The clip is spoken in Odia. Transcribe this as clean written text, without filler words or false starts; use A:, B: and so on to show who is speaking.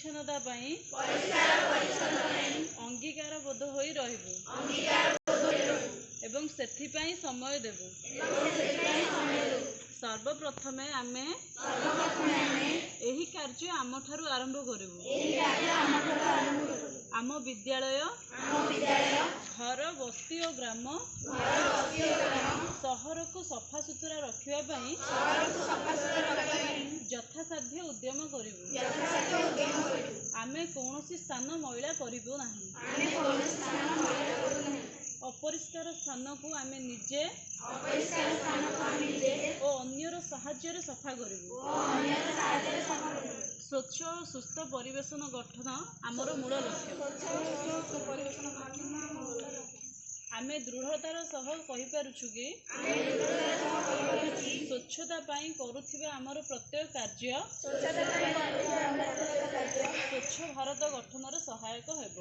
A: ପରିଚ୍ଛନ୍ନତା ପାଇଁ ଅଙ୍ଗୀକାରବଦ୍ଧ ହୋଇ ରହିବୁ ଏବଂ ସେଥିପାଇଁ ସମୟ ଦେବୁ। ସର୍ବପ୍ରଥମେ ଆମେ ଏହି କାର୍ଯ୍ୟ ଆମଠାରୁ ଆରମ୍ଭ କରିବୁ। ଆମ ବିଦ୍ୟାଳୟ, ଘର, ବସ୍ତି ଓ ଗ୍ରାମ, ସହରକୁ ସଫାସୁତୁରା ରଖିବା ପାଇଁ ଯଥାସାଧ୍ୟ ଉଦ୍ୟମ କରିବୁ। ଆମେ କୌଣସି ସ୍ଥାନ ମଇଳା କରିବୁ ନାହିଁ। ଅପରିଷ୍କାର ସ୍ଥାନକୁ ଆମେ ନିଜେ ଓ ଅନ୍ୟର ସାହାଯ୍ୟରେ ସଫା କରିବୁ। ସ୍ୱଚ୍ଛ ଓ ସୁସ୍ଥ ପରିବେଶନ ଗଠନ ଆମର ମୂଳ ଲକ୍ଷ୍ୟ। ଆମେ ଦୃଢ଼ତାର ସହ କହିପାରୁଛୁ କି ସ୍ୱଚ୍ଛତା ପାଇଁ କରୁଥିବା ଆମର ପ୍ରତ୍ୟେକ କାର୍ଯ୍ୟ ସ୍ୱଚ୍ଛ ଭାରତ ଗଠନରେ ସହାୟକ ହେବ।